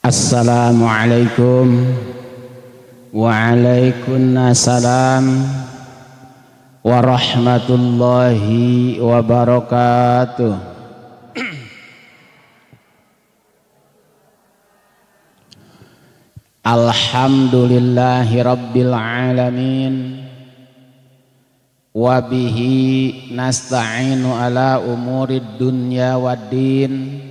Assalamualaikum. Waalaikumsalam warahmatullahi wabarakatuh. Alhamdulillahi rabbil alamin. Wabihi nasta'inu ala umurid dunya waddin.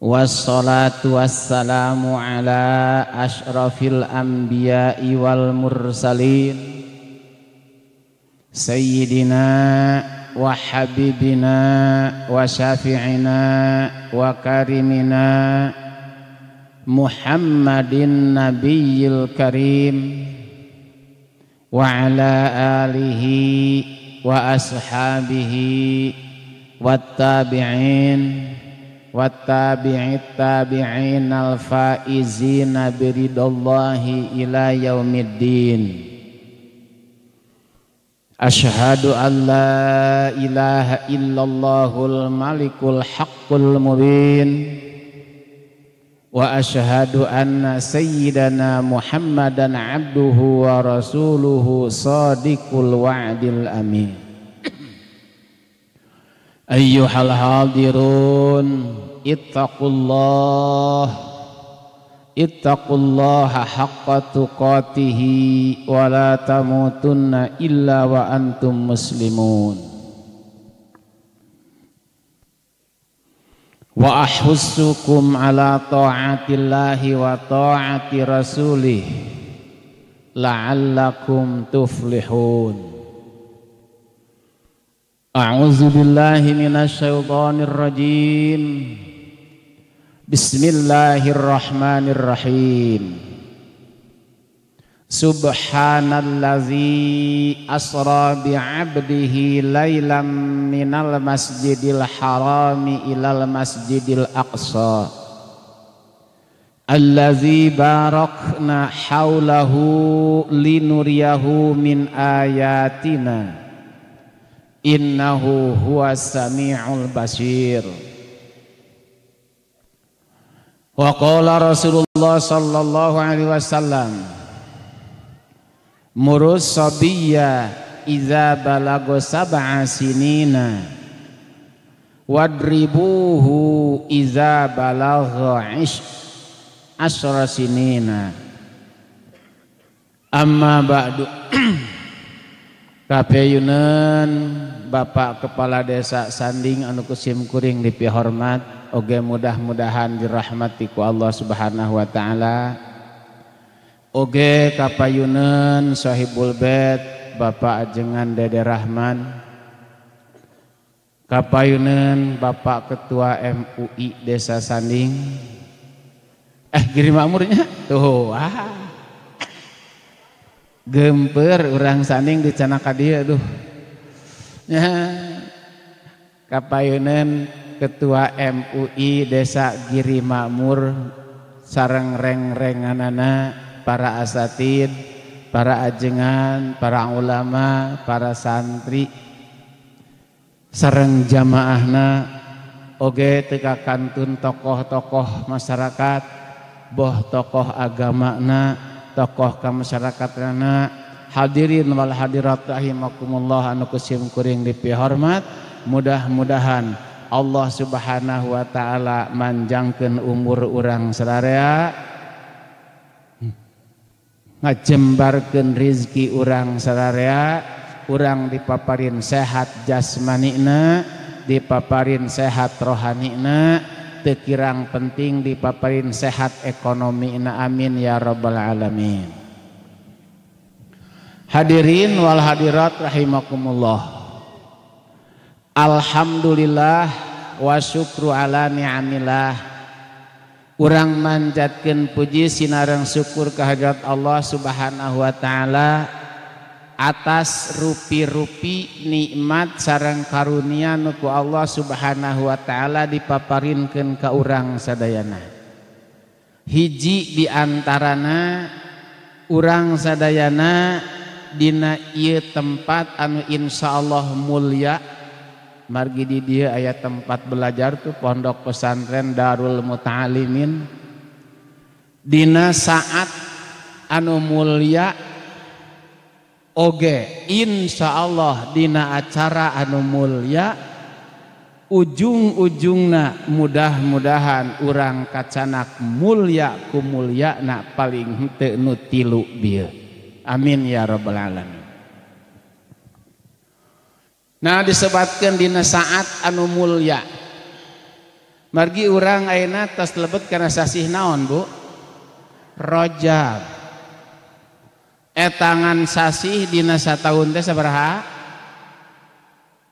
Wassalatu wassalamu ala ashrafil anbiya'i wal mursalin sayyidina wa habibina wa syafi'ina wa karimina Muhammadin nabiyil karim wa ala alihi wa ashabihi wattabi'in wattabi'it tabi'in al-faizina biridallahi ila yaumiddin. Asyhadu an la ilaha illallahul malikul haqqul mubin wa asyhadu anna sayyidana Muhammadan abduhu wa rasuluhu sadiqul wa'dil amin. Ayyuhal hadirun ittaqullah ittaqullaha haqqa tuqatihi wa la tamutunna illa wa antum muslimun. Wa ahussukum ala ta'atillahi wa ta'ati rasulih la'allakum tuflihun. A'udzu billahi minasyaitonir rajim. Bismillahirrahmanirrahim. Subhanallazi asra bi'abdihi lailan minal masjidil harami ilal masjidil aqsa allazi barakna haulahu linuriyahu min ayatina innahu huwas samiul basir. Wa qala Rasulullah sallallahu alaihi wasallam murus sabiyya idza balaga sab'a sinina wadribuhu idza balagha asyra sinina. Amma ba'du. Kapayunan Bapak Kepala Desa Sanding anu kusim kuring dipihormat oge mudah-mudahan dirahmati ku Allah Subhanahu wa taala. Oge kapayunan Sahibul Bait Bapak Ajengan Dede Rahman. Kapayunan Bapak Ketua MUI Desa Sanding. Giri Makmurnya tuh ah. Gemper urang Sanding dicanaka dieu duh. Nya kapayunan Ketua MUI Desa Giri Makmur sareng reng-renganana para asatid, para ajengan, para ulama, para santri sareng jamaahna oge teu kakantun tokoh-tokoh masyarakat, boh tokoh agamana, tokoh ka masyarakatna, hadirin wal hadirat rahimakumullah anu kusim kuring dipihormat, mudah-mudahan Allah Subhanahu wa taala manjangkeun umur urang sararea, ngajembarkeun rizki urang sararea, urang dipaparin sehat jasmanina, dipaparin sehat rohanina, teu kirang penting dipaparin sehat ekonomina, amin ya rabbal alamin. Hadirin wal hadirat rahimakumullah. Alhamdulillah wa syukru ala ni'amillah. Urang manjatkeun puji sinareng syukur kehadirat Allah Subhanahu wa taala atas rupi-rupi nikmat sareng karunia nu ku Allah Subhanahu wa taala dipaparinkeun ka urang sadayana. Hiji di antarana urang sadayana dina ieu tempat anu insyaallah mulia, Margi di dieu aya tempat belajar tuh pondok pesantren Darul Muta'alimin. Dina saat anu mulia oge insyaallah dina acara anu mulia ujung-ujungna mudah-mudahan urang kacanak mulia ku mulyana paling henteu nu tilu bieu. Amin ya rabbal alamin. Nah disebatkeun dina saat anu mulia. Margi urang ayeuna tos lebet kana sasih naon Bu? Rajab. Etangan sasih dina sataun teh sabaraha?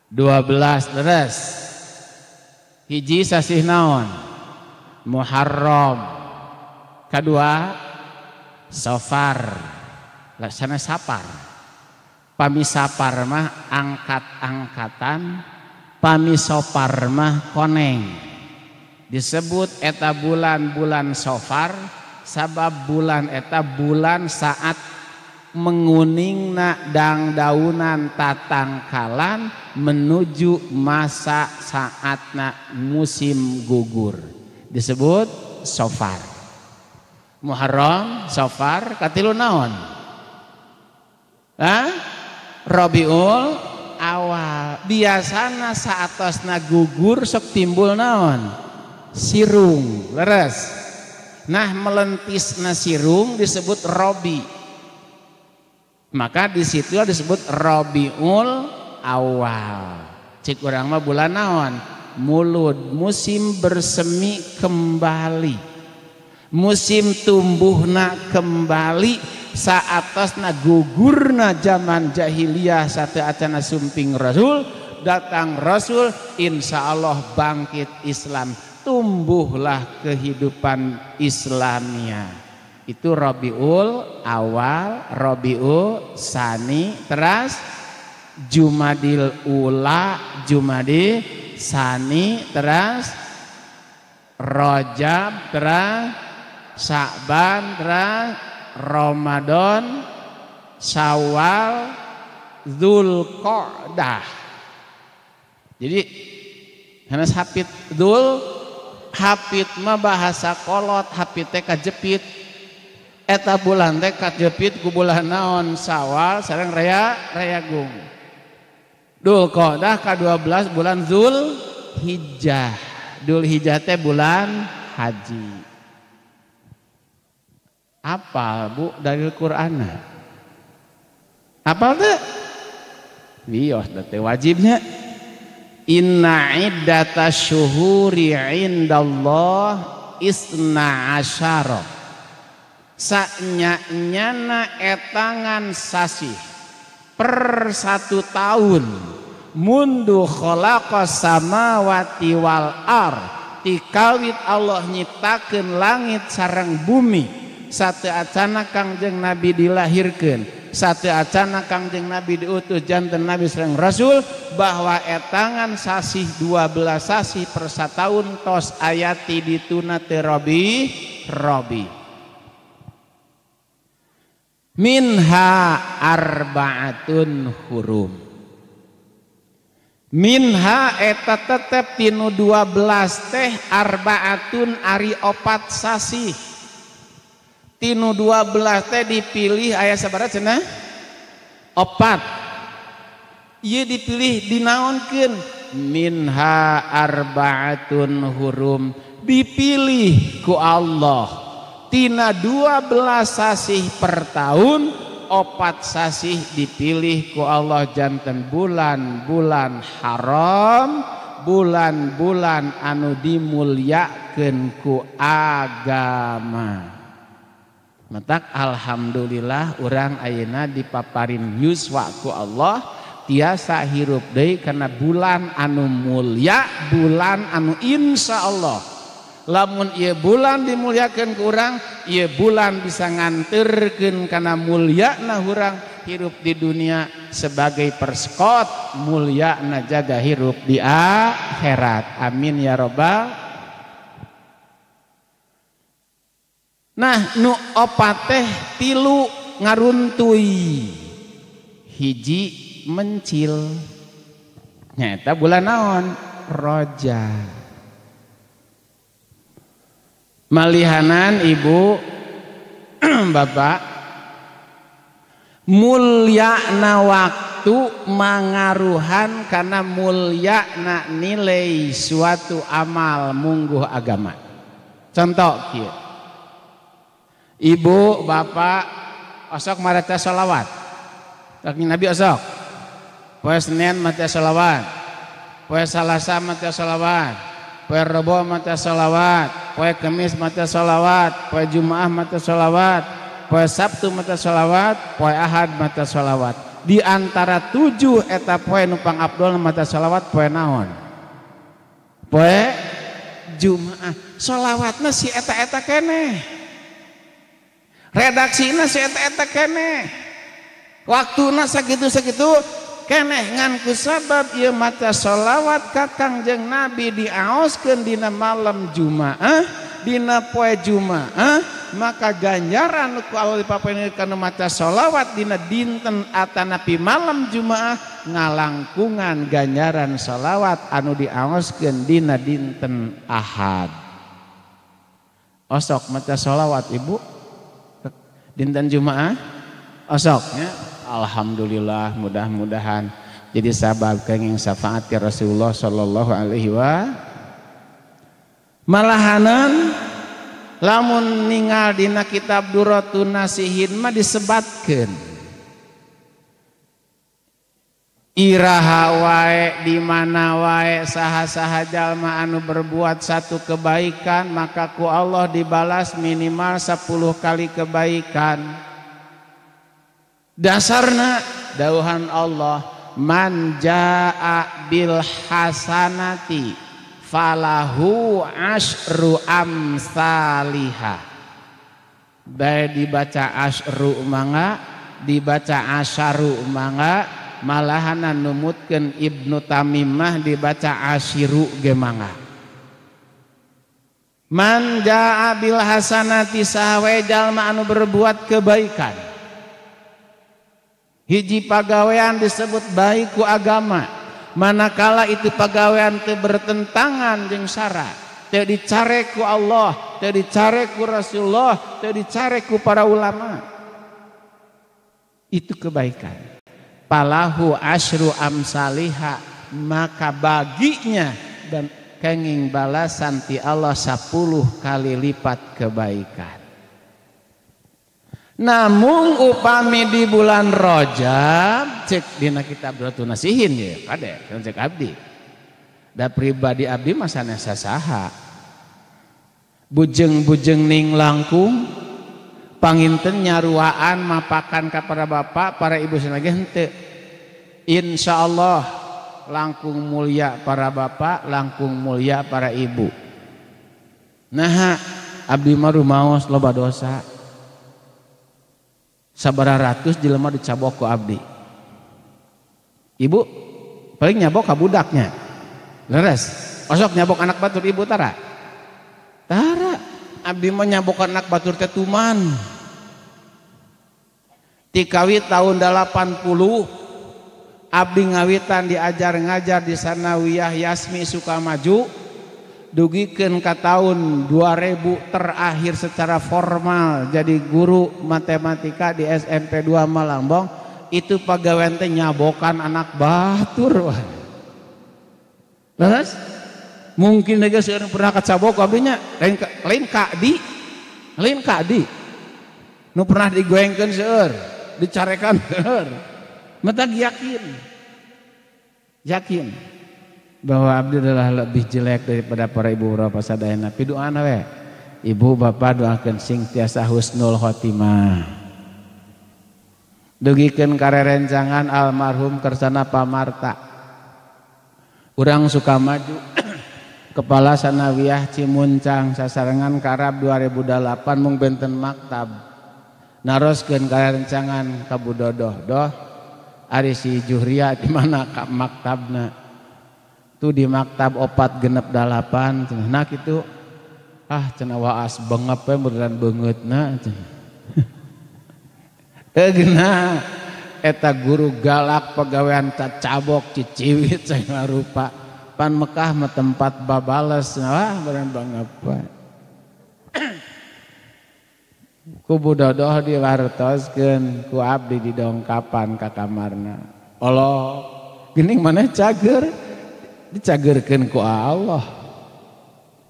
12 leres. Hiji sasih naon? Muharram. Kadua Safar. Laksana Sapar. Pami sapar mah angkat-angkatan, pami sopar mah koneng. Disebut eta bulan-bulan Safar sabab bulan eta bulan saat menguningna dangdaunan tatangkalan menuju masa saatna musim gugur. Disebut Safar. Muharram, Safar, katilu naon? Hah? Rabiul Awal. Biasana saatosna gugur sok timbul naon? Sirung, leres. Nah melentisna sirung disebut Robi. Maka di situ disebut Rabiul Awal. Cik urang mah bulan naon? Mulud, musim bersemi kembali. Musim tumbuhna kembali. Saatosna gugurna zaman jahiliyah sateuacana sumping Rasul, datang Rasul, insya Allah bangkit Islam, tumbuhlah kehidupan Islamia. Itu Rabiul Awal, Rabiul Sani, teras Jumadil Ula, Jumadil Sani, teras Rajab, teras Sa'ban, teras Ramadan, Syawal, Dzulqa'dah. Jadi hanes hapit dzul hapit mah bahasa kolot, hapit teh kajepit. Eta bulan teh kajepit ku bulan naon? Syawal sareng raya Rayagung. Dzulqa'dah ka-12 bulan Dzulhijjah. Dzulhijjah teh bulan haji. Apal Bu dalil Qur'anna? Apal teh? Wios teh wajibnya. Inna iddata syuhuri indallah isna asyara. Sanya-nyana etangan sasih per 1 tahun mundu khalaqas samawati wal ar, tikawit Allah nyiptakeun langit sareng bumi. Sateuacana Kangjeng Nabi dilahirkeun, sateuacana Kangjeng Nabi diutus janten Nabi sareng Rasul, bahwa etangan sasih 12 sasih per sataun tos ayati dituna teu robi robi. Minha arbaatun hurum. Minha eta tetep tinu 12 teh arbaatun ari 4 sasih. Tinu 12 teh dipilih aya sabaraha cenah? 4. Ieu dipilih dinaonkeun? Minha arbaatun hurum, dipilih ku Allah. Tina 12 sasih per tahun, 4 sasih dipilih ku Allah janten bulan-bulan haram, bulan-bulan anu dimulyakeun ku agama. Matak alhamdulillah urang ayeuna dipaparin yuswa ku Allah tiasa hirup deui karena bulan anu mulia, bulan anu insya Allah lamun ieu bulan dimuliakeun ku urang, ieu bulan bisa nganterkeun kana mulyana urang hirup di dunia sebagai perskot mulyana jaga hirup di akhirat. Amin ya robbal. Nah nu opat teh tilu ngaruntui, hiji mencil. Nyaeta bulan naon? Rajab. Malihanan ibu bapak mulyana waktu mangaruhan karena mulyana nilai suatu amal mungguh agama. Contoh kieu. Ibu bapak osok maraca sholawat. Kanjeng Nabi osok. Poe Senin maca sholawat. Poe Salasa maca sholawat. Poe Rebo maca sholawat, poe Kemis maca sholawat, poe Jumaah maca sholawat, poe Sabtu maca sholawat, poe Ahad maca sholawat. Di antara 7 eta poe nu pangabdolna maca sholawat poe naon? Poe Jumaah. Sholawatna si eta-eta keneh. Redaksina si eta-eta keneh. Waktuna sakitu-sakitu keneh ngan kusabab ieu maca sholawat ka Kangjeng Nabi diaoskeun dina malam Jumaah, dina poe Jumaah, maka ganjaran ku Allah dipaparinkeun kana maca sholawat dina dinten atanapi malam Jumaah ngalangkungan ganjaran sholawat anu diaoskeun dina dinten Ahad. Osok maca sholawat ibu dinten Jumaah osoknya. Alhamdulillah, mudah-mudahan jadi sabab kenging syafaat Rasulullah sallallahu alaihi wa malahanan. Lamun ningal dina kitab Durratun Nasihin mah disebatkeun iraha wae di mana wae saha-saha jalma anu berbuat satu kebaikan maka ku Allah dibalas minimal 10 kali kebaikan. Dasarna dauhan Allah man jaa bil hasanati falahu asyru amsaliha. Bae dibaca asyru mangga, dibaca asyaru mangga, malahanan numutkeun Ibnu Tamimah dibaca asyiru ge mangga. Man jaa bil hasanati saha jalma anu berbuat kebaikan. Hiji pagawean disebut baik ku agama manakala itu pagawean teu bertentangan jeung syara, teu dicare ku Allah, teu dicare ku Rasulullah, teu dicare ku para ulama, itu kebaikan. Palahu asyru amsaliha, maka baginya dan kenging balasan ti Allah 10 kali lipat kebaikan. Namun upami di bulan Rajab cek dina kitab Durratun Nasihin ya kade cek abdi da pribadi abdi mah sanes saha bujeng-bujeng ning langkung panginten nyaruaan mapakan ka para bapak para ibu sanage henteu. Insyaallah langkung mulia para bapak, langkung mulia para ibu. Nah abdi mah rumaos loba dosa. Sabaraha ratus jelema dicabok ku abdi. Ibu paling nyabok ka budaknya. Leres. Osok nyabok anak batur ibu tara. Tara. Abdi mah nyabok anak batur teh tuman. Tikawi tahun 80 abdi ngawitan diajar ngajar di Sanawiyah Yasmi Sukamaju dugikeun ka tahun 2000 terakhir secara formal jadi guru matematika di SMP 2 Malangbong. Itu pagawean teh nyabokan anak batur. Leres? Mungkin geus pernah kacabok abdinya, lain ka di, lain ka di. Nu pernah digoengkeun seueur, dicarekan seueur. Mata yakin. Yakin bahwa abdi adalah lebih jelek daripada para ibu bapak sadayana. Piduana we. Ibu bapak doakeun sing tiasa husnul khotimah. Dugikeun karerencangan almarhum Kersana Pamarta. Urang Sukamaju Kepala Sanawiyah Cimuncang sasarengan Karab 2008 mung benten maktab. Naroskeun karerencangan ka Bu Dodoh. Doh ari si Juhria di mana ka maktabna? Tuh di maktab 4 genep 8 cenah. Nah kitu ah cenah waas bengep we beneran beungeutna cenah. Geuna Eta guru galak pagawean cacabok ciciwit segala rupa. Pan Mekah mah tempat babales, wah bener banget Pak. Ku Bu Dodoh diwartoskeun ku abdi didongkapan ka kamarna. Allah, geuning maneh cager, dicagerkeun ku Allah.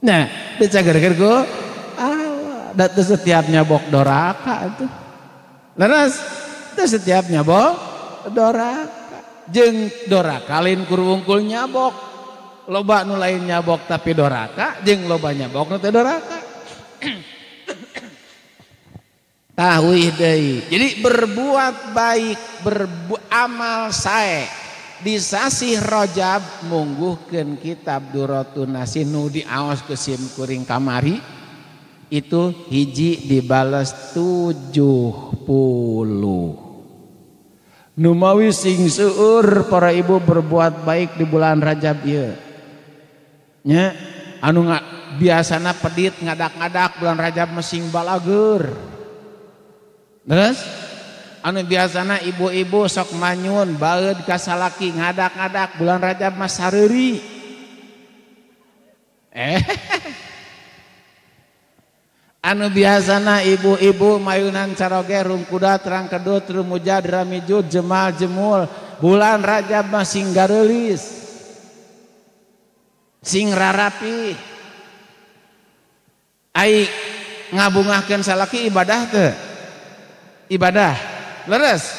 Nah, dicagerkeun ku Allah. Da teu setiap nyabok doraka atuh. Leres, teu setiap nyabok doraka. Jeung doraka lain kur wungkul nyabok. Loba nu lain nyabok tapi doraka, jeung loba nyabok nu teu doraka. Tahuih deui. Jadi berbuat baik, beramal sae di sasih Rajab mungguhkeun kitab Durratun Nasih nu diaos ku sim kuring kamari itu hiji dibales 70. Numawi sing seueur para ibu berbuat baik di bulan Rajab ieu. Nya anu biasana pedit ngadak-ngadak bulan Rajab mah sing balageur. Terus anu biasana ibu-ibu sok manyun baeud ka salaki ngadak-ngadak bulan Rajab mah sareuri. Anu biasana ibu-ibu mayunan caroge rungkuda terang kedut rumujad ramijud jemal jemul bulan Rajab mah sing gareulis sing rarapi. Ai ngabungahkeun salaki ibadah teu? Ibadah leres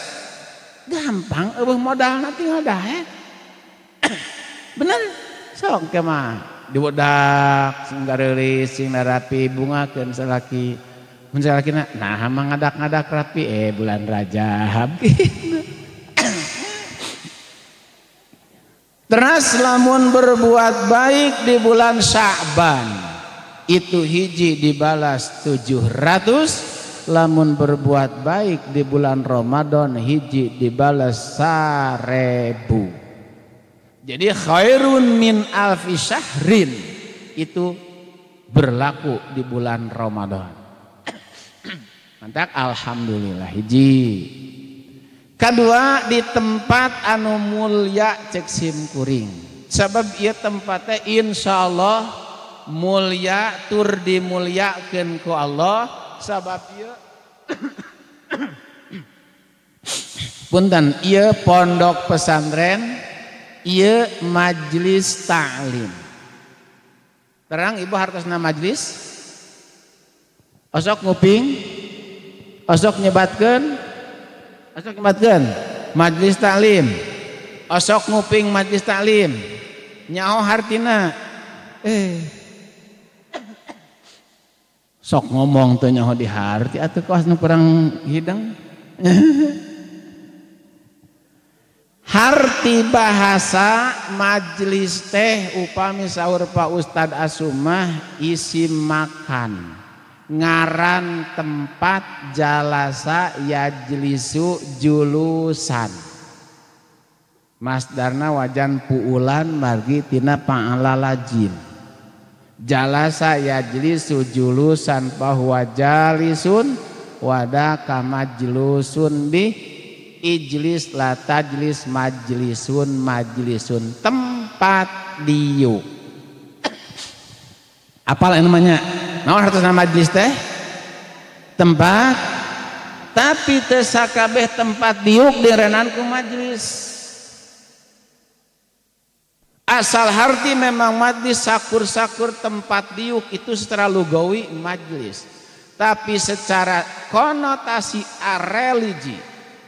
gampang eueuh modalna tinggal daek. Bener sok ke mah diwedak sing gareulis sing rapi bungakeun salaki mun salakina nah mah ngadak-ngadak rapi bulan Rajab gitu. Terus lamun berbuat baik di bulan Sya'ban itu hiji dibalas 700, lamun berbuat baik di bulan Ramadan hiji dibalas 1000. Jadi khairun min alfi syahrin itu berlaku di bulan Ramadan. Mantap, alhamdulillah hiji. Kedua di tempat anu mulia cek sim kuring. Sebab ieu tempatnya insyaallah mulia tur dimuliakeun ku Allah. Sabab ieu punten ieu pondok pesantren, ieu majelis ta'lim. Terang ibu hartosna majelis? Osok nguping, osok nyebatkeun, osok nyebatkeun majelis ta'lim. Osok nguping majelis ta'lim. Nyaho hartina. Sok ngomong teu nyaho di harti atuh kawas nu kurang hidang. Harti bahasa majelis teh upami saur Pak Ustad Asumah isi makan. Ngaran tempat jalasa yajlisu julusan. Masdarna wajan puulan margi tina pa'ala lajim. Jalasa yajlisu julusan bahwa jalisun wadaka majlusun bi ijlis la tajlis majlisun majlisun tempat diuk. Apal namanya? Naon hartosna majlis teh? Tempat. Tapi teu sakabeh tempat diuk direnan ku majlis. Asal harti memang majlis sakur-sakur tempat diuk itu secara lugawi majlis. Tapi secara konotasi religi,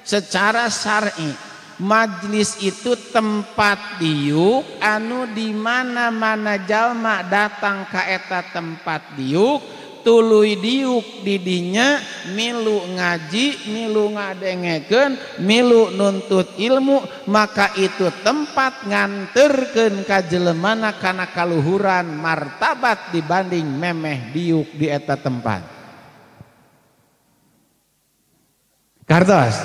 secara syar'i, majlis itu tempat diuk anu di mana-mana jalma datang ka eta tempat diuk, tuluy diuk didinya milu ngaji, milu ngadengekeun, milu nuntut ilmu, maka itu tempat nganterkeun ka jelemana kana kaluhuran martabat dibanding memeh diuk di eta tempat. Kartos.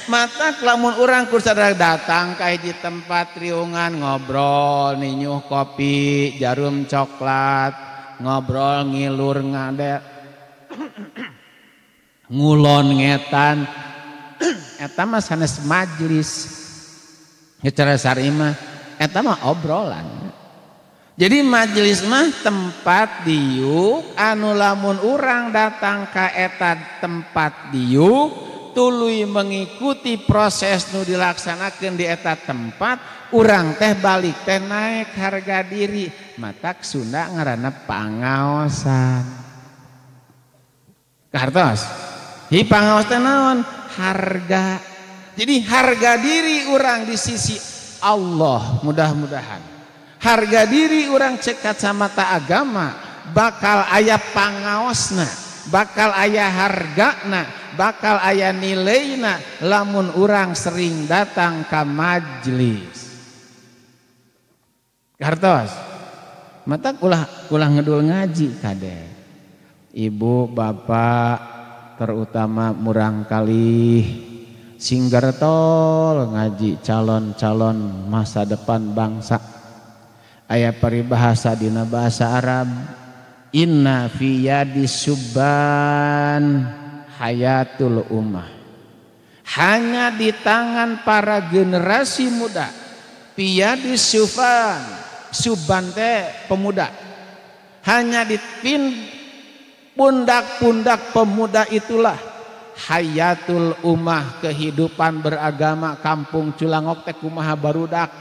Mata lamun urang kursadar datang ka hiji tempat riungan ngobrol ninyuh kopi jarum coklat ngobrol ngilur ngade ngulon ngetan Eta mah sanes majlis. Secara syar'i mah eta mah obrolan. Jadi majelis mah tempat diuk anu lamun urang datang ka eta tempat diuk tuluy mengikuti proses nu dilaksanakeun di eta tempat, urang teh balik teh naik harga diri. Matak Sunda ngaranna pangaosan. Kahartos? Hi pangaos teh naon? Harga. Jadi harga diri urang di sisi Allah mudah-mudahan. Harga diri orang cek kacamata agama bakal aya pangaosna, bakal aya hargana, bakal aya nilaina lamun urang sering datang ka majelis. Kartos, mata ulah ngedul ngaji kade. Ibu, bapak, terutama murangkalih sing gertol ngaji calon-calon masa depan bangsa. Aya peribahasa dina bahasa Arab, inna fi yadi subban hayatul ummah. Hanya di tangan para generasi muda. Piyadi sufan, subban teh pemuda. Hanya di pundak-pundak pemuda itulah hayatul ummah, kehidupan beragama kampung Culangok teh kumaha barudak.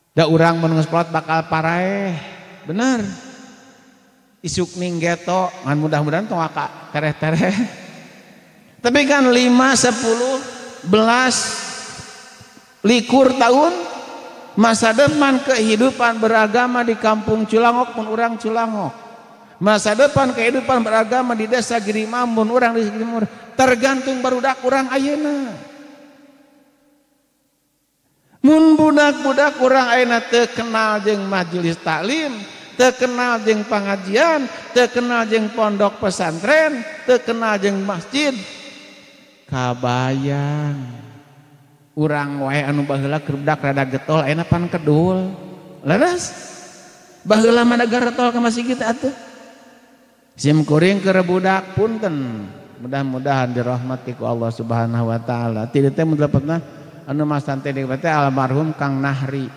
Da urang mun geus kolot bakal paraeh. Bener. Isuk ning geto, ngan mudah-mudahan tong aka tereh-tereh. Tapi kan 5, 10, belas, likur tahun masa depan kehidupan beragama di kampung Culangok mun urang Culangok. Masa depan kehidupan beragama di desa Girimamun urang di Girimamun tergantung barudak urang ayeuna. Mun budak-budak urang ayeuna teu kenal jeung majelis taklim, teu kenal jeung pengajian, teu kenal jeung pondok pesantren, teu kenal jeung masjid, kabayang. Urang wae anu baheula keur budak rada getol ayeuna pan kedul. Leres? Baheula mah da getol ka masjid atuh. Sim kuring keur budak punten. Mudah-mudahan dirahmati ku Allah Subhanahu wa taala. Ti teh mun dapatna anu mas tante teh almarhum Kang Nahri.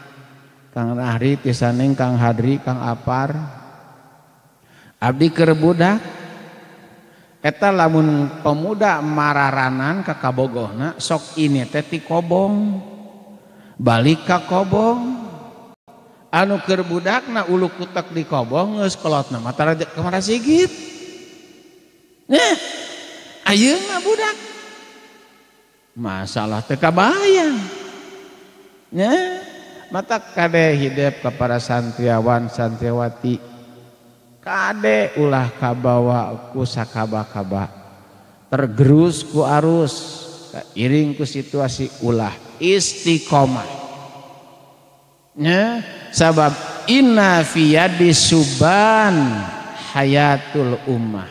Kang Nahri tisaning Kang Hadri, Kang Apar. Abdi keur budak eta lamun pemuda mararanan ka kabogohna sok ini teh ti kobong. Balik ka kobong. Anu keur budakna ulu kutek di kobong geus kolotna mah tara ka Marasigit. Nya ayeuna budak masalah teu kabayang. Nya mata kade hidep ka para santriawan santriawati kade ulah kabawa ku sakaba-kaba, tergerus ku arus, iring ku situasi, ulah istiqomah. Nya sabab inna fi yadi suban hayatul ummah.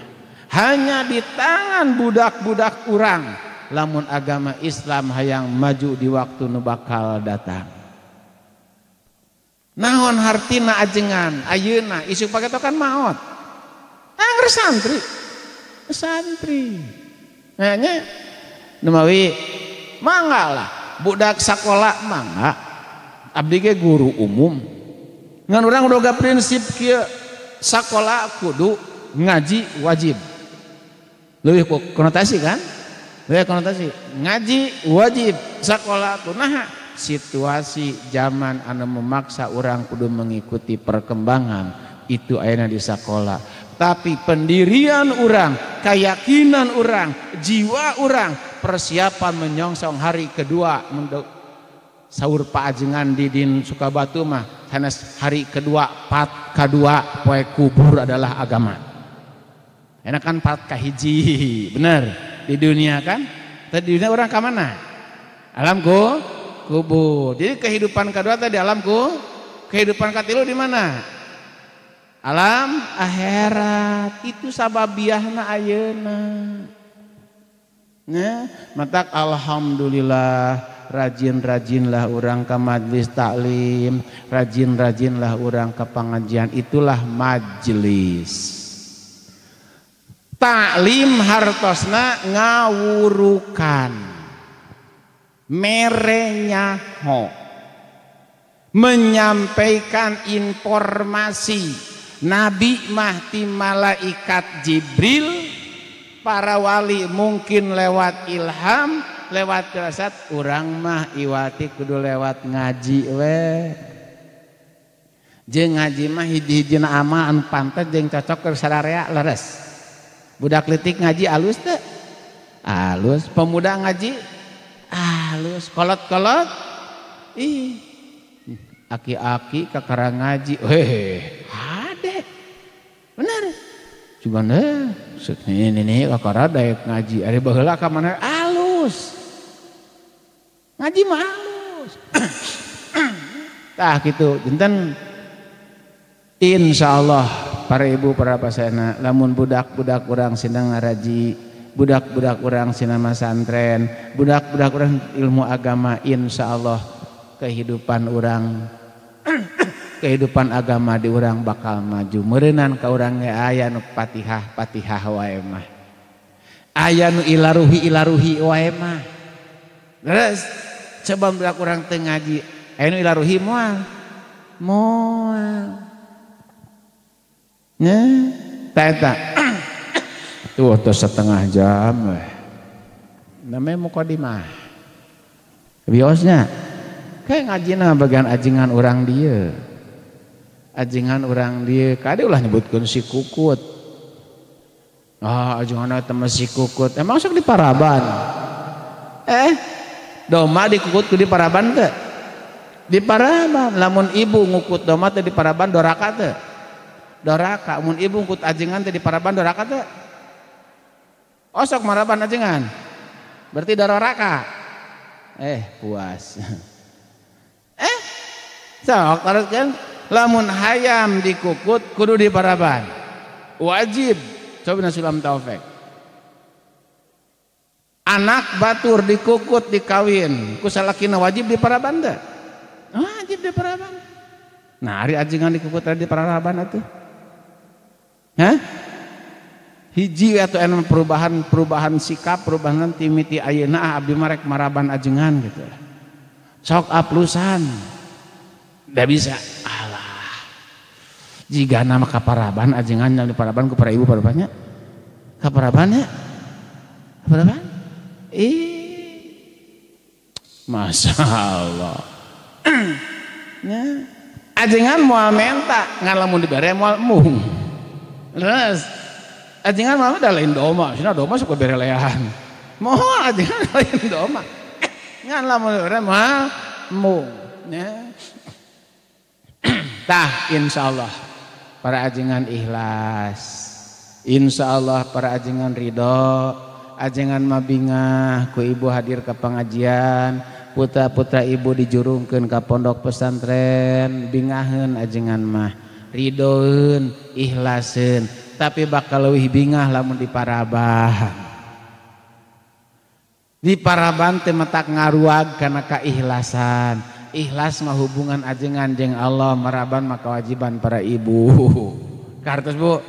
Hanya di tangan budak-budak urang lamun agama Islam hayang maju di waktu nu bakal datang. Naon hartina ajengan ayeuna isuk pagetokan maot. Angger santri. Santri. Nya numawi mangga lah budak sakola mangga. Abdi ge guru umum. Ngan urang boga prinsip kieu, sakola kudu ngaji wajib. Leuwih konotasi kan? Leuwih konotasi. Ngaji wajib, sakola kudu. Naha situasi zaman anu memaksa orang kudu mengikuti perkembangan itu ayeuna di sakola. Tapi pendirian orang, keyakinan orang, jiwa orang, persiapan menyongsong hari kedua sahur Pak Ajengan di Din Sukabatu mah sanes hari kedua pat kadua poe kubur adalah agama. Enak kan pat kahiji, bener di dunia kan? Tadi di dunia orang ke mana? Alam kubur. Jadi kehidupan kedua tadi alam kehidupan katilu di mana? Alam akhirat. Itu sababiahna ayeuna. Nah, matak alhamdulillah rajin-rajinlah orang ke majelis taklim, rajin-rajinlah orang ke pengajian, itulah majelis. Taklim hartosna ngawurukan, mere nyaho, menyampaikan informasi. Nabi mah ti malaikat Jibril, para wali mungkin lewat ilham, lewat firasat, urang mah iwati kudu lewat ngaji we. Jeung ngaji mah hiji-hijina amal anu pantes jeung cocok keur sararea leres. Budak leutik ngaji alus teu? Alus. Pemuda ngaji alus. Kolot-kolot ih. Aki-aki kakara ngaji, heh, hade. Bener. Cuman ini kakara daek ngaji. Ari baheula ka mana alus. Ngaji mah alus. Tah kitu, janten insyaallah para ibu para pasena lamun budak-budak urang sindang ngaraji, budak-budak urang sindang masantren, budak-budak urang ilmu agama, insyaallah kehidupan urang kehidupan agama di urang bakal maju. Meureunan ka urang ge aya nu Fatihah Fatihah wae mah, aya nu ilaruhi ilaruhi wae mah. Terus coba budak urang teu ngaji, aya nu ilaruhi moal moal. Nya, ta tuh tuh setengah jam weh. Namanya mukadimah. Biosnya kayak ngajina bagian ajingan orang dia. Ajingan orang dia, kade ulah nyebutkeun si kukut. Ah, ajingan eta mah si kukut. Emang sok di paraban. Doma dikukut ku di paraban teu? Di paraban. Lamun ibu ngukut doma teh di paraban doraka teu? Doraka. Mun ibu ngukut ajengan teh di paraban doraka teu? Osok maraban ajengan. Berarti doraka. Puas. Sok teruskeun lamun hayam dikukut kudu di paraban. Wajib. Coba sulam taufik. Anak batur dikukut dikawin ku salakina wajib di paraban teu? Wajib di paraban. Nah, ari ajengan dikukut di paraban atuh. Hah? Hiji atau emang perubahan sikap, perubahan timiti ayeuna abdi mah rek maraban ajengan gitu. Sok aplusan. Da bisa. Alah. Jigana mah kaparaban ajengan di paraban ku para ibu para bapaknya. Kaparabannya? Kaparaban? Ih. Masya Allah. Nya. Ajengan moal menta, ngan lamun dibere moal mung. Terus ajengan mah da lain doma, cenah doma sok bere lean. Moal ajengan lain doma. Ngan lamun dibere moal mung. Nya. Tah insyaallah para ajengan ikhlas. Insyaallah para ajengan ridho, ajengan mah bingah ku ibu hadir ke pengajian, putra-putra ibu dijurungkeun ka pondok pesantren, bingaheun ajengan mah. Ridoeun, ikhlaseun, tapi bakal leuwih bingah lamun diparaban. Diparaban teh matak ngaruag kana kaikhlasan. Ikhlas mah hubungan ajengan jeung Allah, maraban mah kewajiban para ibu. Kartos Bu.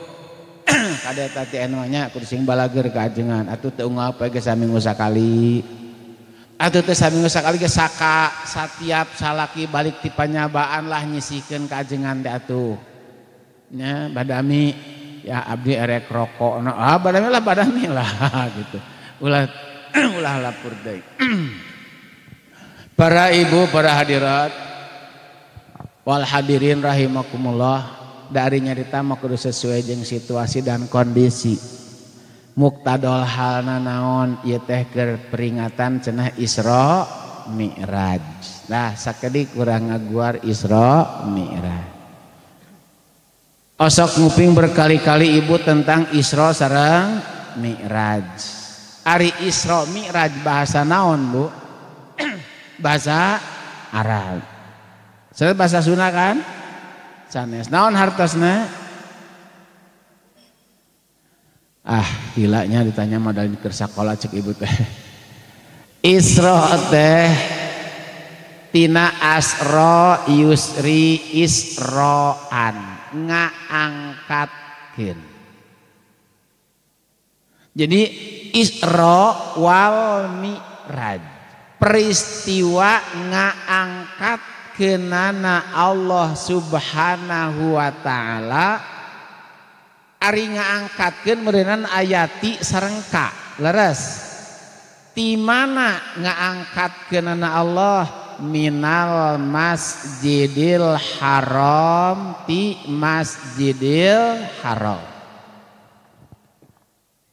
Kade tadi anu nya kudu sing balager ka ajengan, atuh teu unggal poe ge saminggu sakali. Atuh teh saminggu sakali ge saka satiap salaki balik ti panyabaan lah nyisihkeun ka ajengan teh atuh. Nya badami ya abdi erek rokok, ah badami lah gitu. Ulah ulah lapur deui. Para ibu, para hadirat wal hadirin rahimakumullah, dari nyarita mah kudu sesuai jeung situasi dan kondisi. Muktadol halna naon ieu teh keur peringatan cenah Isra Mi'raj. Nah, sakedik urang ngaguar Isra Mi'raj. Osok nguping berkali-kali ibu tentang Isra sareng Mi'raj. Ari Isra Mi'raj bahasa naon, Bu? Bahasa Arab. Saya bahasa Sunda kan? Sanes. Naon hartosna? Ah, gilanya ditanya mah dari keur sakola cek ibu teh. Isra teh tina asra yusri israan, ngaangkatkeun. Jadi Isra wal Mi'raj, peristiwa ngaangkat kenana Allah Subhanahu wa taala, ari ngaangkatkeun meureunnan ayati sareng ka. Leres. Ti mana ngaangkatkeunana Allah? Minal Masjidil Haram, ti Masjidil Haram.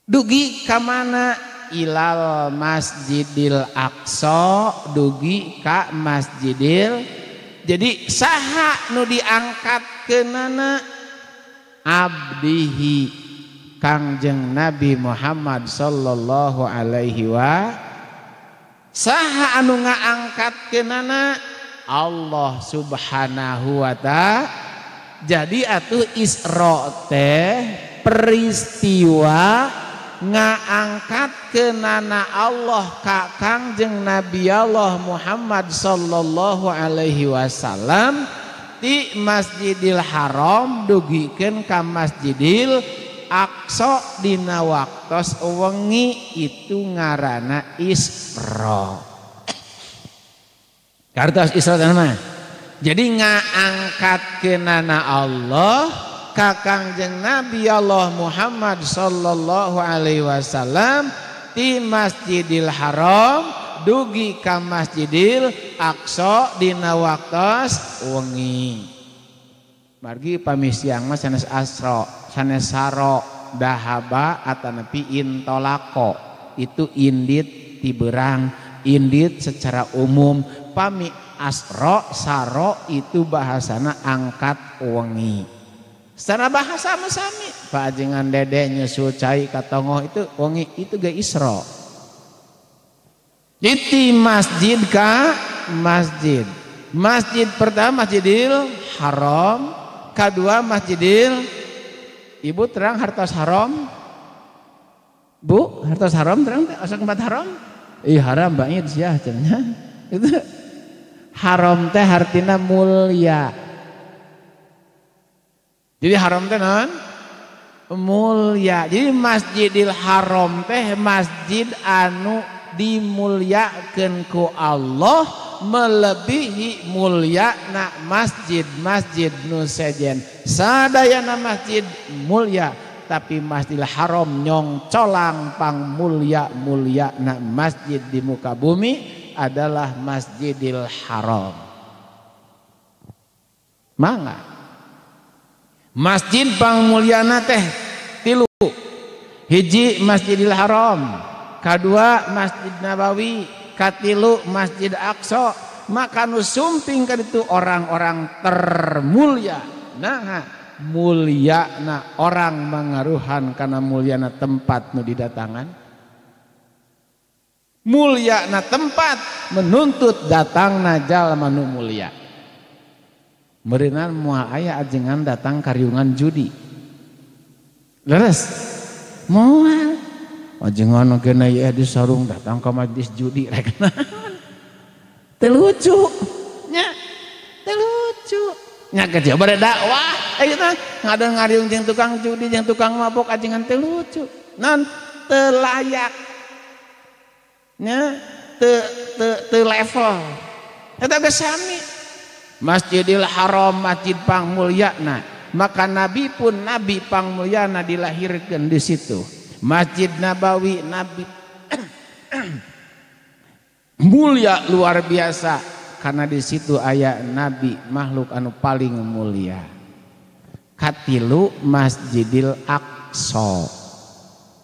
Dugi ka mana? Ilal Masjidil Aqsa, dugi ka Masjidil. Jadi saha nu diangkatkeunana? Abdihi, Kangjeng Nabi Muhammad sallallahu alaihi wa saha anu ngaangkatkeunana? Allah Subhanahu wa ta'ala. Jadi atuh Isra teh peristiwa ngaangkatkeunana Allah ka Kangjeng Nabi Allah Muhammad sallallahu alaihi wasallam di Masjidil Haram dugikeun ka Masjidil Aqsa dina waktos wengi, itu ngaranna Isra. Kartos Isra mah. Jadi ngaangkatkeunana Allah ka Kangjeng Nabi Allah Muhammad sallallahu alaihi wasallam di Masjidil Haram dugi ka Masjidil Aqsa dina waktos wengi. Margi pami siang mah sanes asro, sanes saro, dahaba atanapi intolako. Itu indit tiberang, indit secara umum. Pami asro, saro itu bahasana angkat wengi. Secara bahasa mah sami. Pak ajengan dede nyusul cai ka tongoh itu wengi, itu ge Isra. Jadi masjid ka masjid. Masjid pertama Masjidil Haram, kedua Masjidil. Ibu terang hartos haram? Bu, hartos haram terang teh asa tempat haram? Ih haram banget sia cenah. Itu haram teh artinya mulia. Jadi haram teh naon? Mulia. Jadi Masjidil Haram teh masjid anu dimuliakeun ku Allah melebihi mulia na masjid-masjid nu sejen. Sadayana masjid mulia, tapi Masjidil Haram nyongcolang pang mulia-mulia na masjid di muka bumi adalah Masjidil Haram. Mangga. Masjid pang mulyana teh tilu. Hiji Masjidil Haram, kadua Masjid Nabawi, katilu Masjid Aqsa. Maka nu sumping ka ditu orang-orang termulia. Nah, mulia na orang mangaruhan kana mulyana tempat nu didatangan. Mulia na tempat menuntut datangna jalma nu mulia. Meureunan moal aya ajengan datang kariungan judi. Leres? Moal. Ajengan oge na ieu di sarung datang ka majlis judi rek naon. Teu lucu. Nya, teu lucu. Nya geus bade dakwah ayeuna ngadon ngariung jeung tukang judi jeung tukang mabok ajengan teu lucu. Naon teu layak. Nya teu teu teu level. Eta geus sami. Masjidil Haram masjid pangmulyana, maka nabi pun nabi pangmulyana dilahirkan di situ. Masjid Nabawi nabi mulia luar biasa karena di situ aya nabi makhluk anu paling mulia. Katilu Masjidil Aqsa.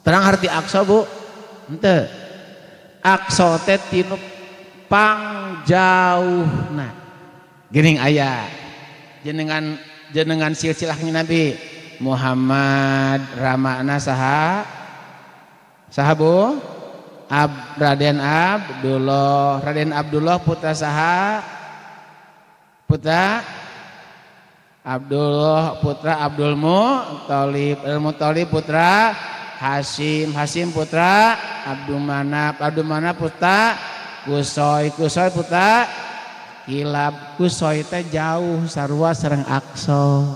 Terang arti Aqsa Bu? Henteu. Aqsa teh tinu pangjauhna. Geuning aya jenengan jenengan silsilahnya Nabi Muhammad ramana saha? Saha Bu? Raden Abdullah. Raden Abdullah putra saha? Putra Abdullah putra Abdul Muthalib, Abdul Muthalib putra Hasyim, Hasyim putra Abdul Manaf, Abdul Manaf putra Kusoy, Kusoy putra Kilab. Kusoy teh jauh sarua sareng Aqsa.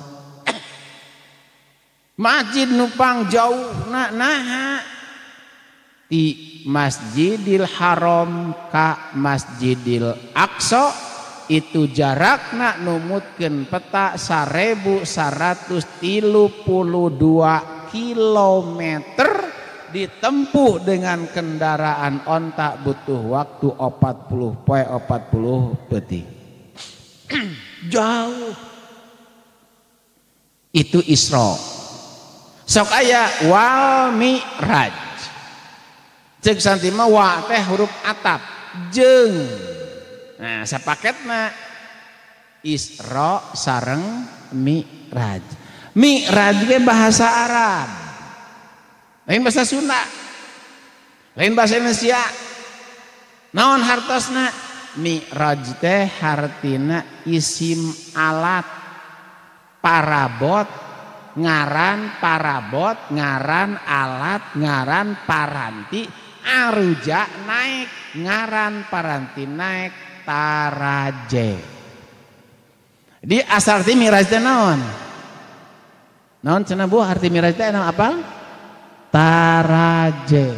Masjid nupang jauh na naha Di Masjidil Haram ka Masjidil Aqsa itu jarakna numutkeun peta 1132 kilometer, ditempuh dengan kendaraan onta butuh waktu 40 poe 40 peuting. Jauh. Itu Isra. Sok aya wal mi'raj. Cek santi mah wa teh huruf atap jeung. Nah, sapaketna Isra sareng Mi'raj. Mi'raj ge bahasa Arab. Lain bahasa Sunda. Lain bahasa Indonesia. Naon hartosna? Mi'raj teh hartina isim alat parabot, ngaran parabot, ngaran alat, ngaran paranti, aruja naik, ngaran paranti naik taraje. Di asal arti Mi'raj teh naon? Naon cenah Bu arti Mi'raj teh naon apa? Taraje.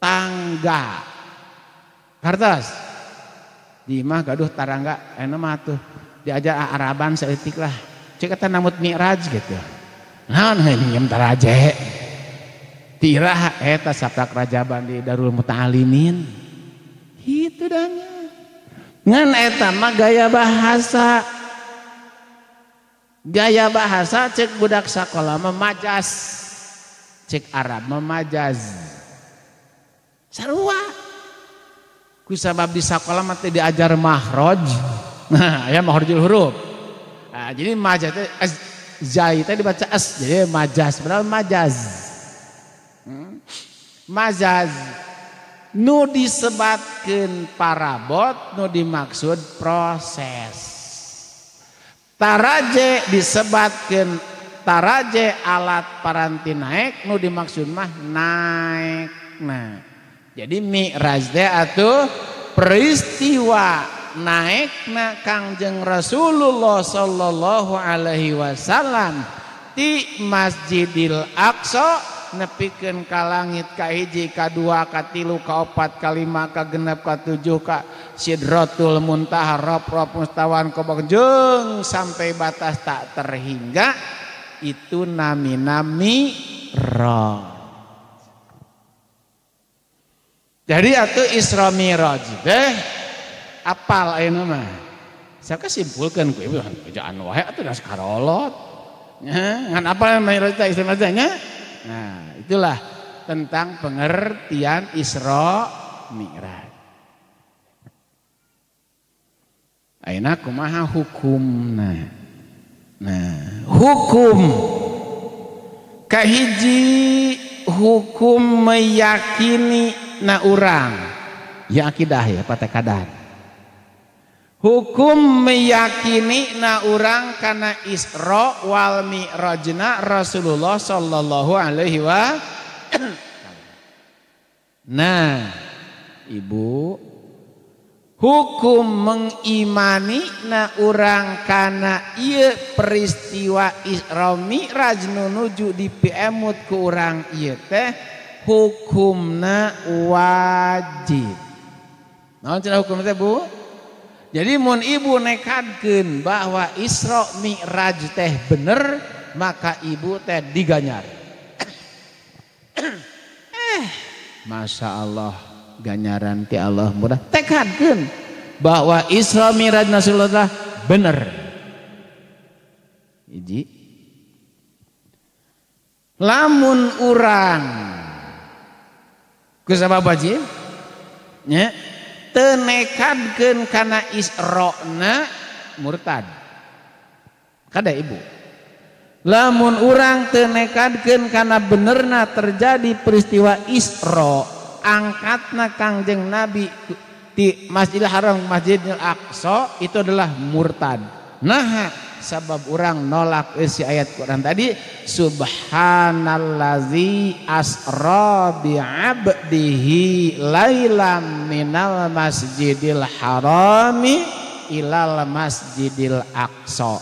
Tangga. Hartos. Di imah gaduh tarangga enak mah tuh diajar Araban saeutik lah. Cek eta namut Mi'raj gitu. Naon heuh taraje. Tirah eta saprak rajaban di Darul Muta'alimin. Itu danya. Ngan eta mah gaya bahasa. Gaya bahasa cek budak sakola mah majas. Cek Arab mah majaz. Sarua. Ku sabab di sakola mah teh diajar mahroj. Nah, ya mahrojul huruf. Nah, jadi majaz teh zai teh dibaca as, jadi majas, padahal majaz. Majaz nu disebatkeun parabot, nu dimaksud proses. Taraje disebatkeun taraje alat paranti naik, nu dimaksud mah naik. Nah, jadi Mi'raj teh atuh peristiwa naikna Kangjeng Rasulullah sallallahu alaihi wasallam ti Masjidil Aqsa nepikeun ka langit ka hiji ka dua ka tilu ka opat ka lima ka genep ka tujuh ka Sidratul Muntaha rob-rob mustawan kobok jeung sampai batas tak terhingga, itu namina Mi'raj. Jadi atuh Isra Mi'raj teh apal ayeuna mah. Saya kesimpulkeun ku ibu bejaan wae atuh das karolot. Nya ngan apal Mi'raj teh Isra Mi'raj nya. Nah, itulah tentang pengertian Isra Mi'raj. Ayeuna kumaha hukumna? Nah, hukum kahiji hukum meyakini na urang. Ya akidah ya patekadan. Hukum meyakini na urang kana Isra wal Mi'rajna Rasulullah sallallahu alaihi wasallam. Nah, Ibu, hukum mengimani na urang kana ieu peristiwa Isra Mi'raj nu nuju dipiemut ku urang ieu teh hukumna wajib. Naon cenah hukum teh, Bu? Jadi mun ibu nekadkeun bahwa Isra Mi'raj teh bener, maka ibu teh diganyar. Masya Allah, ganyaran ti Allah murah. Tekadkeun bahwa Isra Mi'raj Rasulullah bener. Hiji. Lamun urang ku sabab wajib nya teu nekadkeun kana Israna murtad. Kada ibu. Lamun urang teu nekadkeun kana benerna terjadi peristiwa Isra, angkatna Kangjeng Nabi di Masjidil Haram Masjidil Aqsa itu adalah murtad. Nah, sabab urang nolak isi ayat Quran tadi, subhanallazi asra bi'abdihi lailam minal masjidil harami ilal masjidil aqsa.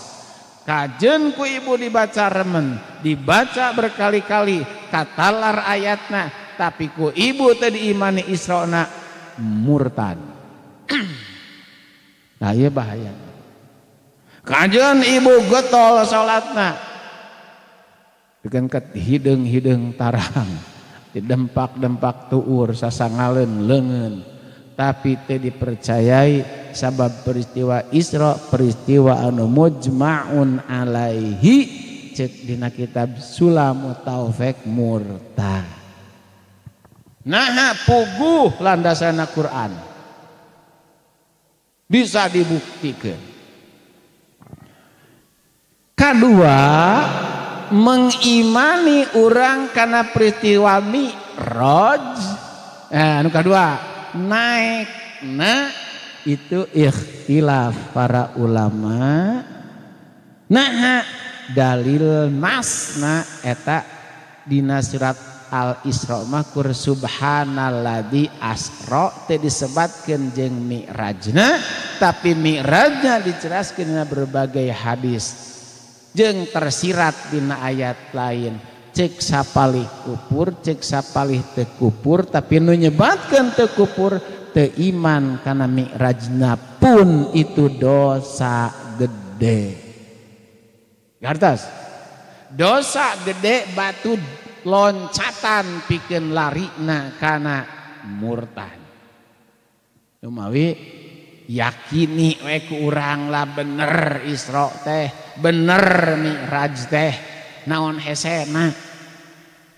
Kajen ku ibu dibaca remen, dibaca berkali-kali, katalar ayatna tapi ku ibu teu diimani Isrona murtad. Nah ieu bahaya. Kajeun ibu getol salatna. Pikeun ket hideung-hideung tarang, didempak-dempak tuur sasangaleun leungeun, tapi teu dipercayai sabab peristiwa Isra peristiwa anu mujma'un alaihi cek dina kitab Sulamut Taufik murtad. Nah puguh landasanna Quran bisa dibuktikan. Kedua, mengimani orang karena peristiwa Mi'raj. Anu kedua, naik nah itu ikhtilaf para ulama. Nah dalil nasna eta dina surat Al-Isra mah kur subhanalladzi asra teh disebatkeun jeung mi'rajna, tapi mi'rajna dijelaskeun dina berbagai hadis jeung tersirat dina ayat lain. Cek sapalih kupur, cek sapalih teu kupur, tapi nu nyebatkeun teu kupur teu iman kana mi'rajna pun itu dosa gede. Gartas dosa gede batu loncatan pikeun larina kana murtad. Lumawi yakini we ku urang lah bener Isra teh, bener Mi'raj teh, naon hesena.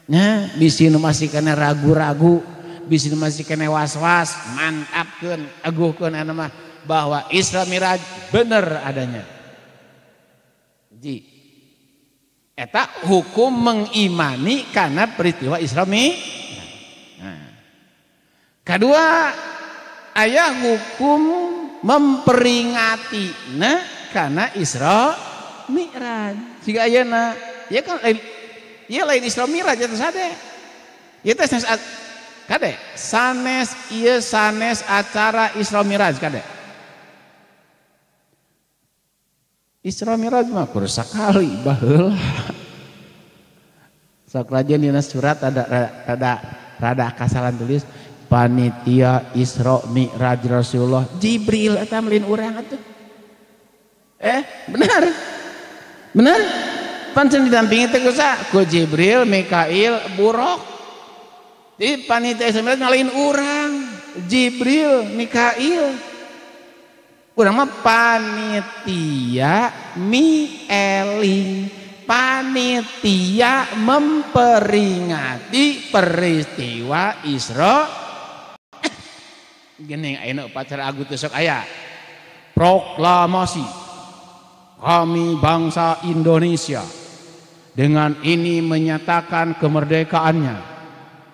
Nya bisi nu masih kana ragu-ragu, bisi nu masih kana was-was, mantapkeun, aguhkeun anu mah bahwa Isra Mi'raj bener adanya. Ji eta hukum mengimani karena peristiwa Isra Mi'raj. Nah. Kedua, ayah hukum memperingati nah karena Isra Mi'raj. Jika ayeuna, ya kan lain, ya lain Isra Mi'raj eta sade. Ieu teh sanes kade, sanes ieu sanes acara Isra Mi'raj kade. Isra Mi'raj mah kur sakali baheula. Sok rajin dina surat ada rada rada kasalan tulis panitia Isra Mi'raj Rasulullah Jibril eta lain urang atuh. Benar. Benar? Pancen didampingi teh ku sa? Ku Jibril, Mikail, Buruk. Jadi panitia Isra Mi'raj lain urang, Jibril, Mikail. Urang mah panitia mieling, panitia memperingati peristiwa Isra. Gini ayeuna upacara Agustus sok aya. Proklamasi kami bangsa Indonesia dengan ini menyatakan kemerdekaannya.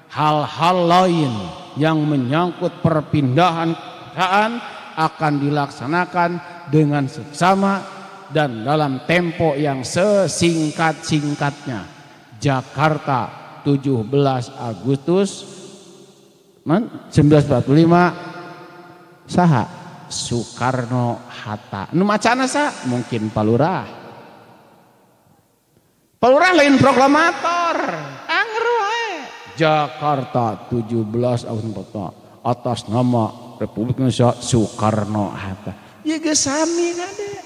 Hal-hal lain yang menyangkut perpindahan kerajaan akan dilaksanakan dengan seksama dan dalam tempo yang sesingkat-singkatnya. Jakarta 17 Agustus 1945 saha Soekarno Hatta. Nu macana sa mungkin Palurah. Palurah lain proklamator. Anger wae. Jakarta 17 Agustus atas nama Republik Indonesia Soekarno Hatta. Ya geus sami kade.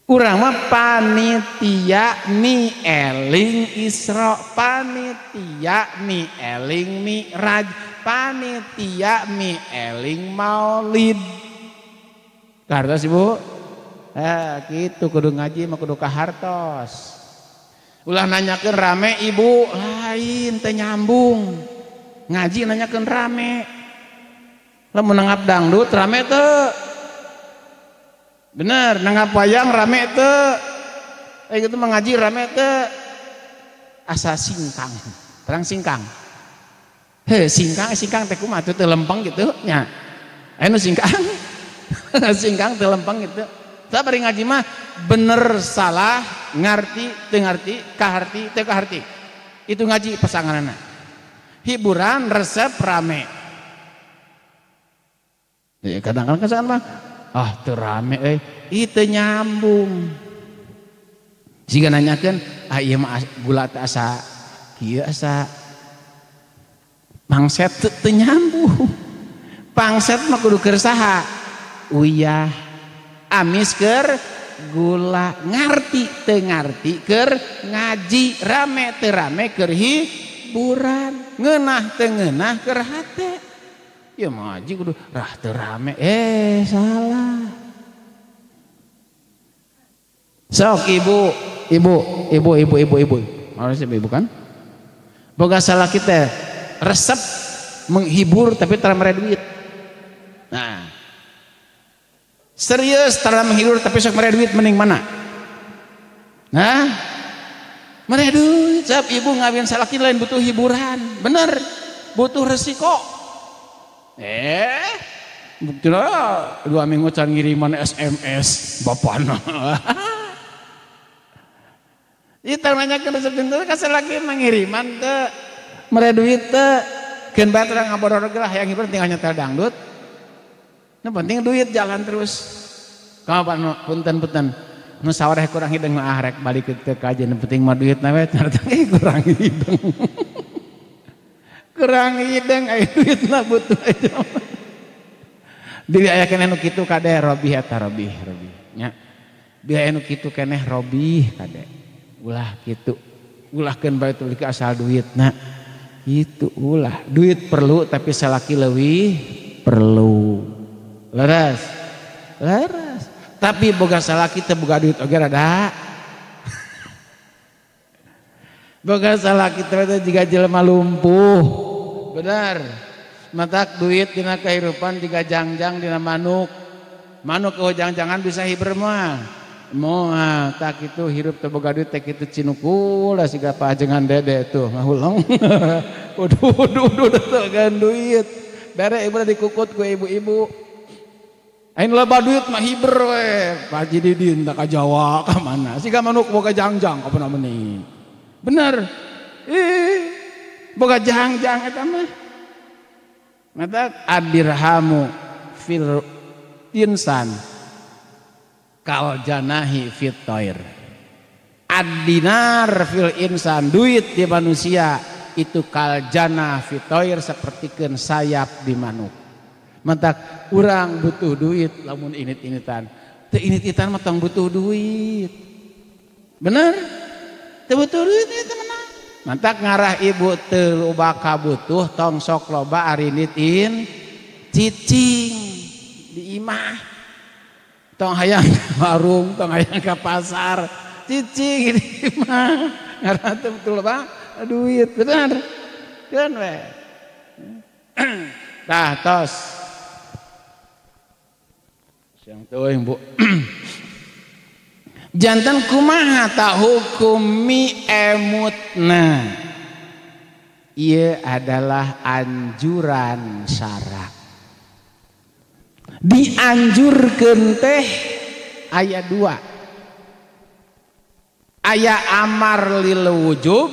Urang mah panitia mieling Isra, panitia mieling Mi'raj, panitia mieling Maulid. Kahartos Ibu? Gitu kudu ngaji mah kudu kahartos. Ulah nanyakeun rame ibu, lain teu nyambung. Ngaji nanyakeun rame. Lamun nanggap dangdut rame teu. Bener, nanggap wayang rame teu. Gitu mah ngaji rame teu. Asa singkang, terang singkang. Heh, singkang singkang teh kumaha teu lempeng gitu nya. Aya nu singkang. Singkang teu lempeng gitu. Tah bari ngaji mah bener salah, ngarti teu ngarti, kaharti teu kaharti. Itu ngaji pasanganna. Hiburan resep rame. Ya kadang-kadang kesan mah ah teu rame euy, ieu teu nyambung. Jika nanyakeun ah ieu mah gula teh asa kieu asa Pangset teu nyambung. Pangset mah kudu keur saha? Uyah. Amis keur gula, ngarti teu ngarti keur ngaji, rame teu rame keur hiburan, ngeunah teu ngeunah keur hate. Ya ngaji kudu rah teu rame, salah. Sok ibu, ibu, ibu, ibu, ibu, ibu. Harusnya ibu kan? Boga salah kita resep menghibur tapi tara mere duit. Nah, serius tara menghibur tapi sok mere duit mending mana? Nah, mere duit. Sebab ibu ngawin salaki lain butuh hiburan, bener, butuh resiko. Buktina 2 minggu can ngiriman SMS bapana. Ieu teh nanyakeun resep teh ka salaki mangiriman teu mere duit teu keun bae teh ngaboror gelah hayang hiburan tinggal nyetel dangdut. Nu penting duit jalan terus. Kapan punten-punten nu sawareh kurang hidung mah rek balik teu kajen penting mah duit na we ternyata kurang hidung. Kurang hidung aya duitna butuh aja. Diri aya keneh nu kitu kade robih eta robih robih nya. Diri aya nu kitu keneh robih kade. Ulah kitu. Ulahkeun bae teu asal duitna. Itu ulah. Duit perlu tapi salaki leuwih perlu. Leres. Leres. Tapi boga salaki teu boga duit oge rada. Boga salaki teh jiga jelema lumpuh. Bener. Matak duit dina kehidupan jiga jangjang dina manuk. Manuk eueuh jangjangan bisa hiber mah. Moal tak itu hirup teu boga duit teh kitu cinukul siga pajengan dede tuh ngahuleng. Uduh uduh uduh teu kan duit. Bere ibu dikukut ku ibu-ibu. Aing loba duit mah hiber we. Pak Haji Didin tak ka Jawa ka mana. Siga manuk boga jangjang kapan meuni. Bener. Ih, boga jangjang eta mah. Mata adirhamu fil insan kal janahi fit toir. Ad-dinar fil insan, duit di manusia itu kal janah fit toir sapertikeun sayap di manuk. Mantak urang butuh duit lamun init-initan. Teu init-initan mah tong butuh duit. Bener? Teu butuh duit eta mah. Mantak ngarah ibu teu loba kabutuh tong sok loba arinitin cicing di imah. Tong hayang ka warung, tong hayang ka pasar, cicing di imah. Ngarah teu butuh loba duit, bener? Keun we. Tah tos. Siang teuing Bu. Jantan kumaha tak hukumi emutna. Ieu adalah anjuran syara. Dianjurkeun teh aya 2. Aya amar lil wujub,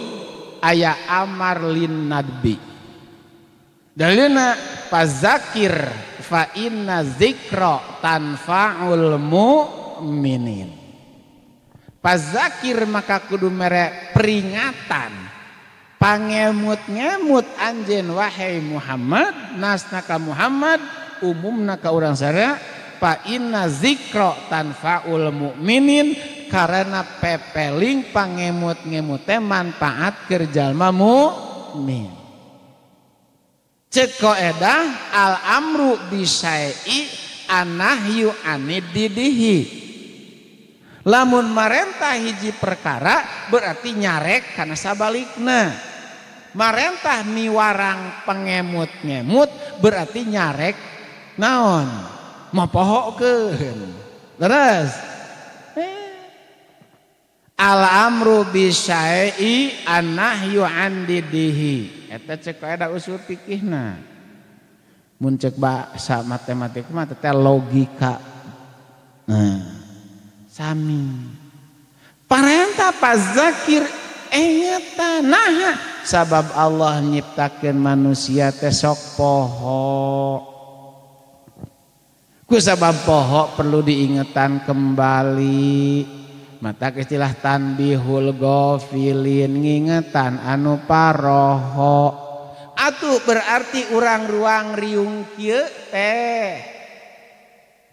aya amar lin nadbi. Dalilna fazakir fa inna zikra tanfa'ul mu'minin. Fazakir maka kudu mere peringatan, pangemut-ngemut anjeun wahai Muhammad, nasna ka Muhammad, umumna ka urang sadaya, fa inna zikra tanfa'ul mu'minin, karena pepeling pangemut-ngemut teh manfaat keur jalma mukmin. Cek koedah al amru bisyai'i anahyu anididihi. Lamun marentah hiji perkara berarti nyarek kana sabalikna. Marentah miwarang pengemut-ngemut berarti nyarek naon? Mapohokeun. Terus al amru bisyai'i annahyu andidihi. Eta cek kaedah usul fikihna. Mun cek bahasa matematik mah teh logika. Nah, sami. Parentah pazakir eta naha sabab Allah nyiptakeun manusia teh sok poho. Ku sabab poho perlu diingetan kembali. Mata istilah tanbihul gofilin ngingetan anu paroho. Atuh berarti urang ruang riung kieu teh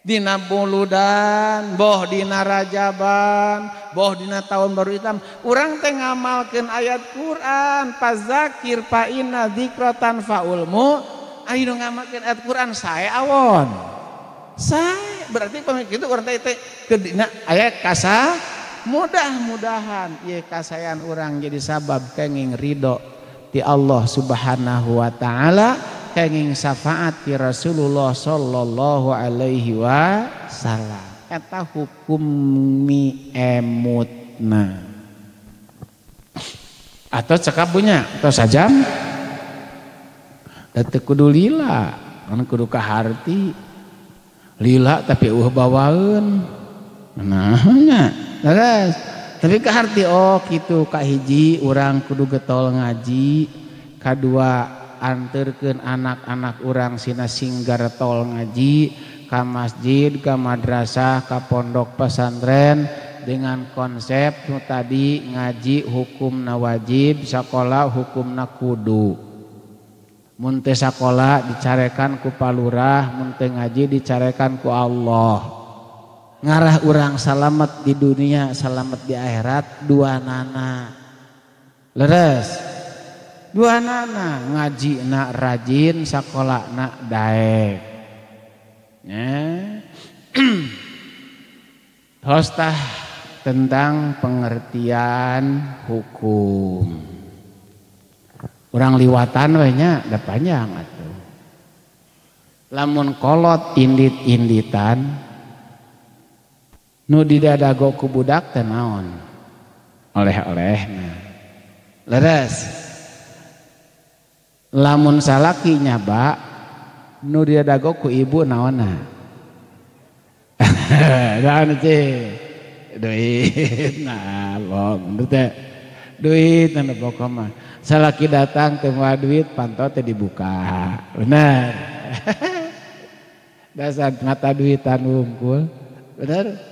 dina muludan, boh dina rajaban, boh dina tahun baru Islam, urang teh ngamalkeun ayat Quran, fazakir fa inna dzikra tanfaul mu. Ayo nu ngamalkeun ayat Quran sae awon. Sae berarti pamit kitu urang teh teh dina aya kasa mudah-mudahan ieu kasayan urang jadi sabab kenging ridho ti Allah Subhanahu wa taala, kenging syafaat ti Rasulullah sallallahu alaihi wasallam. Eta hukum mi emutna. Atau cekap punya atau sajam da teu kudu lila, kan kudu kaharti. Lila tapi eueuh bawaeun. Nah nya, leres. Tapi kaharti oh kitu kahiji urang kudu getol ngaji, kadua anterkeun anak-anak urang sina singgar tol ngaji ka masjid, ka madrasah, ka pondok pesantren dengan konsep nu tadi ngaji hukumna wajib, sakola hukumna kudu. Mun teu sakola dicarekan ku palurah, mun teu ngaji dicarekan ku Allah. Ngarah urang salamet di dunia, salamet di akhirat, dua nana. Leres. Dua nana ngaji nak rajin, sekolah nak daek. Ya. Terus tah tentang pengertian hukum. Urang liwatan we nya da panjang atuh. Lamun kolot indit-inditan nu didadago ku budak teh naon? Oleh-olehna. Leres. Lamun salaki nyaba nu didadago ku ibu naonna? Naon sih? Duit nah long teh. Duit nu pokok mah. Salaki datang teu moal duit panto teh dibuka. Bener. Dasar mata duitan wungkul. Bener.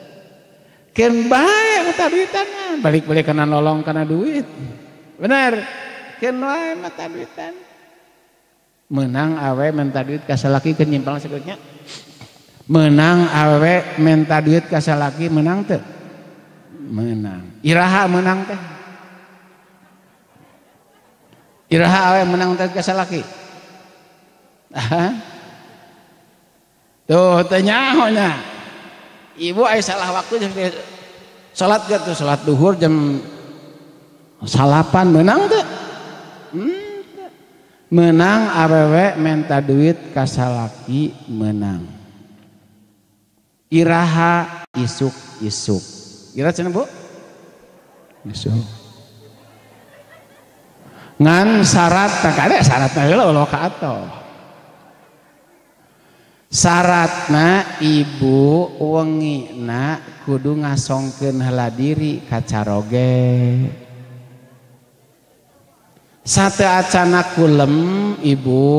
Keun bae mata duitan mah. Balik-balik kana nolong kana duit. Bener. Keun wae mata duitan. Menang awe minta duit ka salaki keur nyimpang sakeutnya. Menang awe minta duit ka salaki menang teu? Menang. Iraha menang teh? Iraha awe menang teh ka salaki? Tuh teu nyaho nya. Ibu aya salah waktu salat ge tuh salat duhur jam 9 menang teu? Menang awewe minta duit ka salaki menang. Iraha isuk-isuk. Iraha cenah Bu? Isuk. Ngan syarat tah kade syaratna heula ulah ka atoh. Syaratna ibu wengina kudu ngasongkeun heula diri ka caroge. Sate acana kulem ibu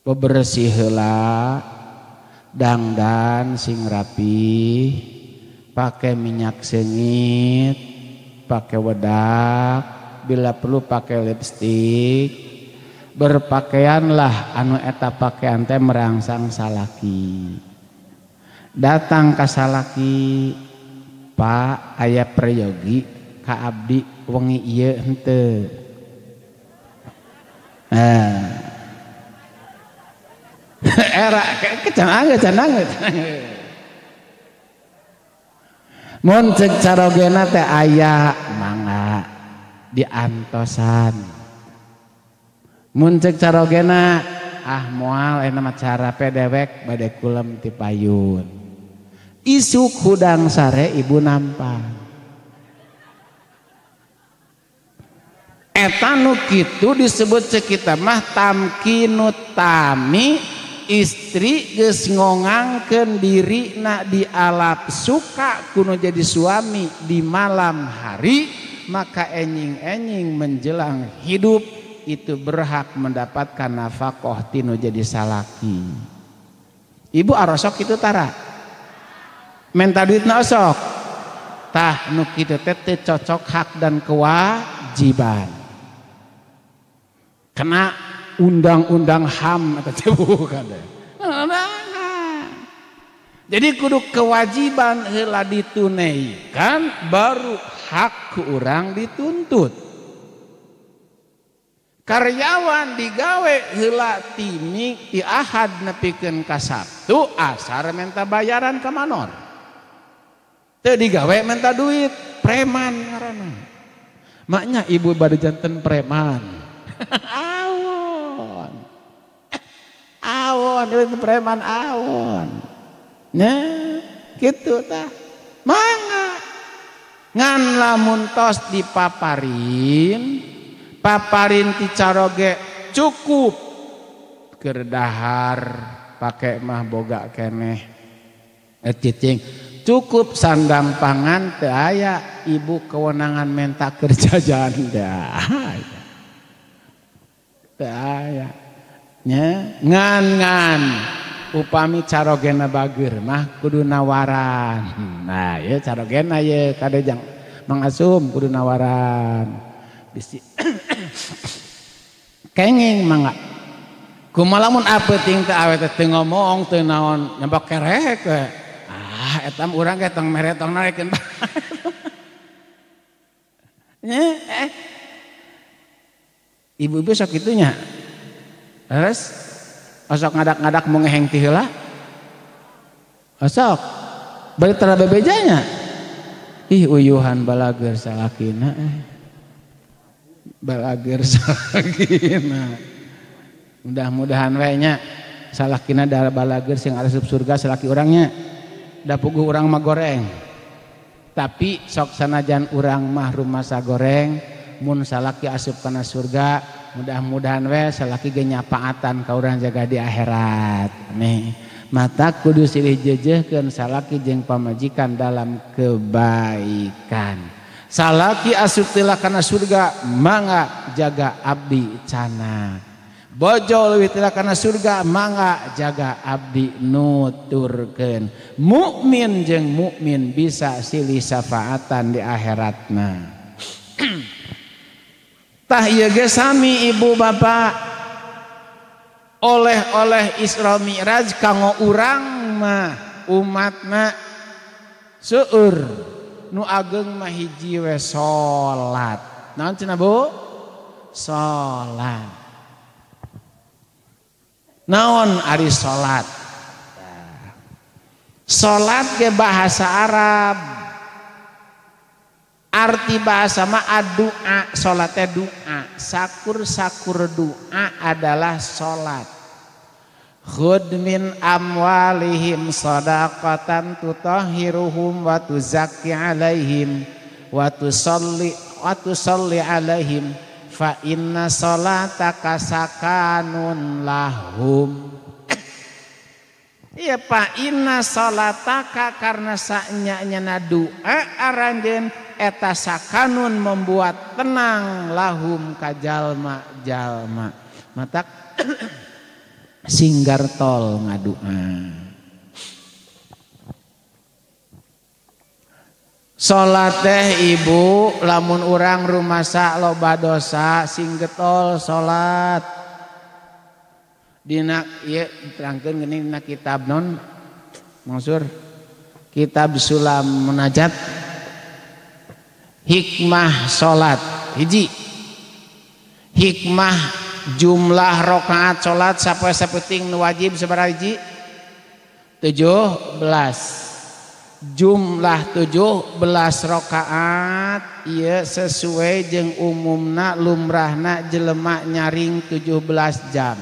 bebersih heula, dangdan sing rapi, pakai minyak sengit, pakai wedak, bila perlu pakai lipstik. Berpakaianlah anu eta pakaian teh merangsang salaki. Datang ka salaki, Pak aya prayogi ka abdi wengi ieu henteu. Nah. Era kecanang kecanang. Mun ceuk carogena teh aya mangga diantosan. Mun ceuk carogena ah moal eta mah cara dewek bade kulem ti payun. Isuk hudang sare ibu nampan. Eta nu kitu disebut ceuk kita mah tamkinut tami, istri geus ngongangkeun dirina di alap suka kuno jadi suami di malam hari, maka enying-enying menjelang hidup itu berhak mendapatkan nafkah tinu jadi salaki. Ibu arosok itu tara minta duit na osok tah nu kitu teh teu cocok hak dan kewajiban. Kena undang-undang HAM atau bukan deh. Jadi kudu kewajiban heula ditunaikan baru hak ku urang dituntut. Karyawan digawe heula timi ti Ahad nepikeun ka Sabtu asar menta bayaran ka manor. Teu digawe menta duit, preman ngaranna. Maknya ibu bade janten preman. Awon. Awon itu preman awon. Nah, gitu tah. Mangga. Ngan lamun tos dipaparin, paparin ti caroge cukup keur dahar pake mah boga keneh. Cicing cukup sandang pangan teu aya ibu kewenangan menta kerja janda. Teu aya. Nya ngan-ngan upami carogena bager mah kudu nawaran. Nah, ieu carogena ieu kade jang Mang Asum kudu nawaran. Bisi kenging mangga. Kumaha lamun apeuting teh awe teh teu ngomong teu naon nyambak kerek we. Ah eta urang ge tong mere tong narekeun. Nya ibu-ibu sok kitu nya. Terus osok ngadak-ngadak mau ngeheng ti heula. Osok bari tara bebejanya. Ih uyuhan balager salakina Balager salakina. Mudah-mudahan we nya salakina da balager sing asup surga salaki urangnya. Da puguh urang mah goreng. Tapi sok sanajan urang mah rumasa goreng mun salaki asup kana surga mudah-mudahan we salaki ge nyapaatan ka urang jaga di akhirat. Nih, mata kudu silih jeujeuhkeun salaki jeung pamajikan dalam kebaikan. Salaki asup teu kana surga mangga jaga abdi cana. Bojo leuwih teu kana surga mangga jaga abdi nuturkeun. Mukmin jeung mukmin bisa silih syafaatan di akhiratna. Tah ieu ge sami ibu bapak oleh-oleh Isra Mi'raj kanggo urang mah umatna seueur nu ageng mah hiji we salat. Naon cenah Bu? Salat. Naon ari salat? Salat ge bahasa Arab. Arti bahasa mah doa, salatnya doa. Sakur-sakur doa adalah salat. Khudh min amwalihim shadaqatan tutahhiruhum wa tuzakki alaihim wa tusalli alaihim fa inna salataka sakanun lahum. Iya pak, inna salataka karena saknya doa aranjeun eta sakanun membuat tenang lahum ka jalma-jalma. Matak singgar tol ngadua. Salat teh ibu lamun urang rumasa loba dosa sing getol salat. Dina ieu diterangkeun geuning dina kitab non Mansur kitab Sulam Munajat hikmah salat hiji hikmah jumlah rakaat salat sapoe sapenting nu wajib sabaraha hiji 17 jumlah 17 rakaat ieu sesuai jeung umumna lumrahna jelema nyaring 17 jam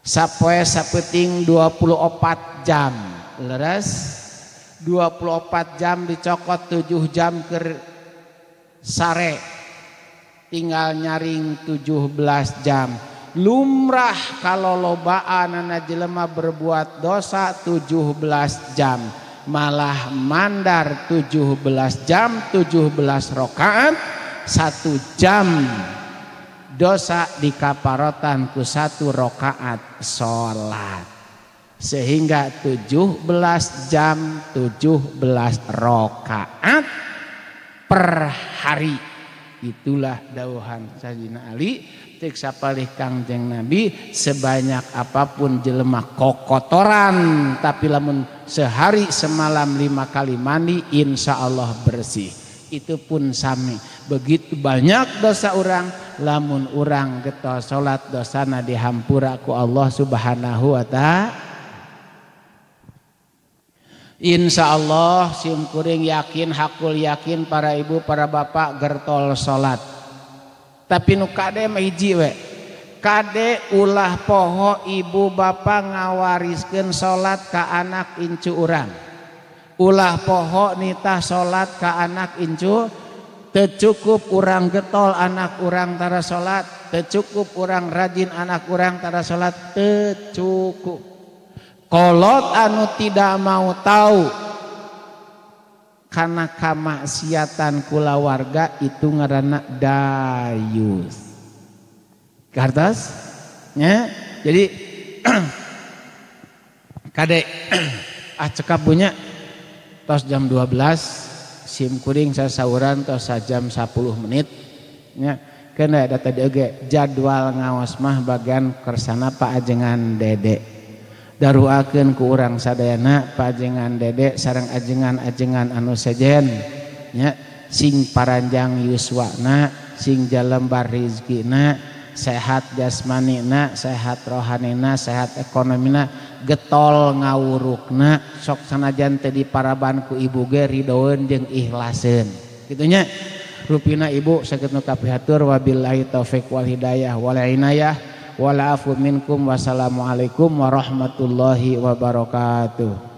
sapoe sapenting 24 jam leres 24 jam dicokot 7 jam keur sare tinggal nyaring 17 jam. Lumrah kalau lobaan anak jelema berbuat dosa 17 jam malah mandar 17 jam 17 rakaat 1 jam dosa dikaparotan ku 1 rakaat salat sehingga 17 jam 17 rakaat per hari. Itulah dauhan Sayyidina Ali cek sapalih Kangjeng Nabi, sebanyak apapun jelema kokotoran tapi lamun sehari semalam 5 kali mandi insya Allah bersih. Itu pun sami, begitu banyak dosa orang lamun urang getol salat dosana dihampura ku Allah Subhanahu wa ta'ala. Insya Allah sim kuring yakin, hakul yakin para ibu para bapak gertol salat. Tapi nu kade mah hiji we. Kade ulah poho ibu bapak ngawariskeun salat ka anak incu urang. Ulah poho nitah salat ka anak incu. Teu cukup urang getol anak urang tara salat, teu cukup urang rajin anak urang tara salat, teu cukup. Kolot anu tidak mau tahu karena kamaksiatan kulawarga itu ngaranna dayus. Kartos? Nya? Jadi kade ah cekap punya tos jam 12 sim kuring sasauran tos jam 10 menit nya. Kena ada tadi oge jadwal ngaos mah bagian kersana Pak Ajengan Dede. Daruakeun ku urang sadayana pajengan Dede sareng ajengan-ajengan anu sejen nya, sing paranjang yuswana, sing jalembar rizkina, sehat jasmanina, sehat rohanina, sehat ekonomina, getol ngawurukna, sok sanajan teu diparaban ku ibu ge ridoeun jeung ikhlaseun. Kitu nya. Rupina ibu sakitu nu kapihatur, wabillahi taufik wal hidayah wal inayah. Wal afu minkum, wassalamualaikum warahmatullahi wabarakatuh.